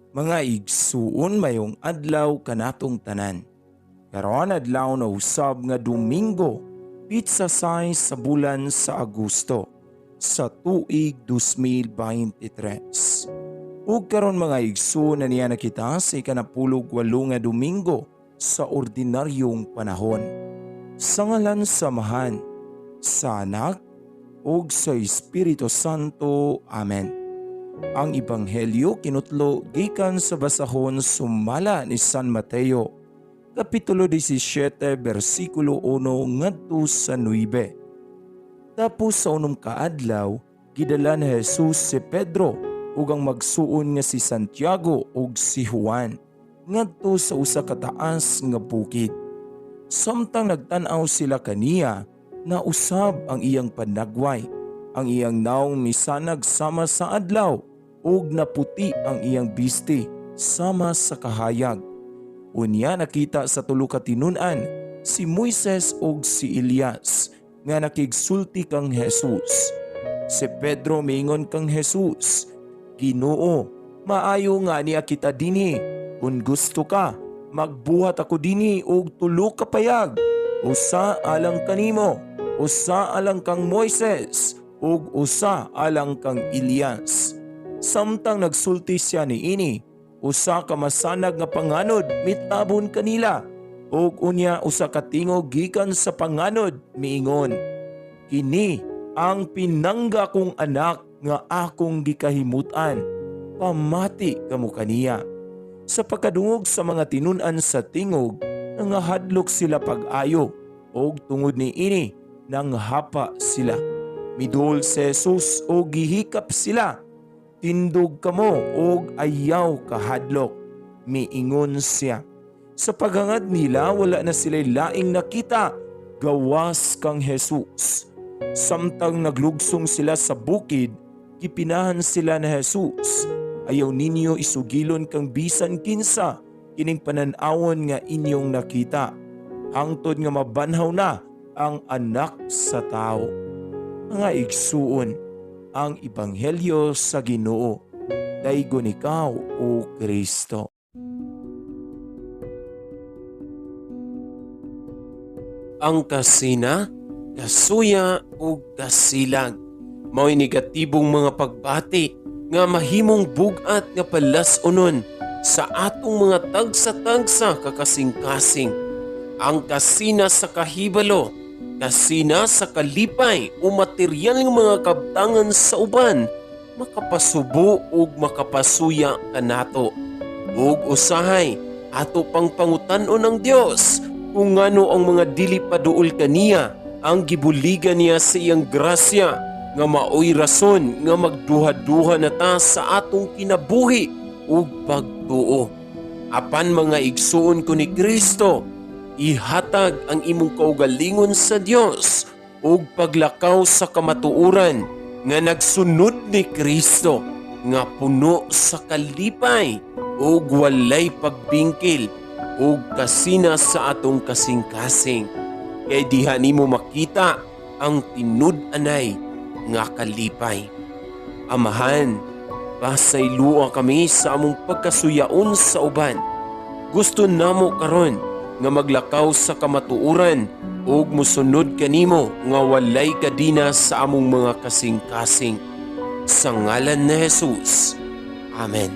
Mga igsuon, mayong adlaw kanatong tanan. Karon adlaw na usab nga Domingo, petsa 6 sa bulan sa Agosto sa tuig 2023. Ug karon, mga igsuon, na niya na kita sa 18 nga Domingo sa ordinaryong panahon. Sa ngalan sa Amahan, sa Anak, ug sa Espiritu Santo. Amen. Ang Ebanghelyo kinutlo gikan sa basahon sumala ni San Mateo, Kapitulo 17, bersikulo 1 ngadto sa 9. Tapos sa 6 ka adlaw, gidala ni Jesus si Pedro ug ang magsuon nga si Santiago ug si Juan ngadto sa usa ka taas nga bukid. Samtang nagtan-aw sila kaniya, nausab ang iyang panagway. Ang iyang nawong misanag sama sa adlaw ug naputi ang iyang bisti sama sa kahayag. Unya nakita sa tulo ka tinun-an si Moises ug si Elias nga nakigsulti kang Jesus. Si Pedro miingon kang Jesus, "Ginoo, maayo nga niya kita dinhi. Kung gusto ka, magbuhat ako dinhi og tulo ka payag. Usa alang kanimo, usa alang kang Moises, ug usa alang kang Elias." Samtang nagsulti siya niini, usa ka masanag nga panganod mitabon kanila. Ug unya usa ka tingog gikan sa panganod miingon, "Kini ang pinangga kong anak nga akong gikahimutan. Pamati kamo kaniya." Sa pagkadungog sa mga tinun-an sa tingog, nangahadlok sila pag-ayo ug tungod niini nanghapa sila. Miduol si Jesus ug gihikap sila. "Tindog kamo og ayaw kahadlok," miingon siya. Sa paghangad nila, wala na sila laing nakita gawas kang Jesus. Samtang naglugsong sila sa bukid, gipinahan sila ni Jesus. "Ayaw ninyo isugilon kang bisan kinsa kining panan-awon nga inyong nakita, hangtod nga mabanhaw na ang Anak sa Tao." Mga igsuon, ang Ebanghelyo sa Ginoo. Daygon ikaw, O Kristo. Ang kasina, kasuya ug kasilag mao'y negatibong mga pagbati nga mahimong bug-at nga palas-unon sa atong mga tagsa-tagsa kakasing-kasing. Ang kasina sa kahibalo, kasina sa kalipay o material nga mga kabtangan sa uban, makapasubo ug makapasuya kanato. Ug usahay, ato pang pangutan-on ang Dios kung ngano ang mga dili paduol kaniya ang gibuligan niya sa iyang grasya, nga maoy rason nga magduha-duha na ta sa atong kinabuhi ug pagtuo. Apan, mga igsuon ko ni Kristo, ihatag ang imong kaugalingon sa Dios ug paglakaw sa kamatuoran nga nagsunod ni Kristo, nga puno sa kalipay ug walay pagbingkil ug kasina sa atong kasing-kasing. Kay diha nimo makita ang tinud-anay nga kalipay. Amahan, pasaylua kami sa among pagkasuyaon sa uban. Gusto namo karon nga maglakaw sa kamatuoran ug musunod kanimo nga walay kadina sa among mga kasing-kasing. Sa ngalan ni Jesus. Amen.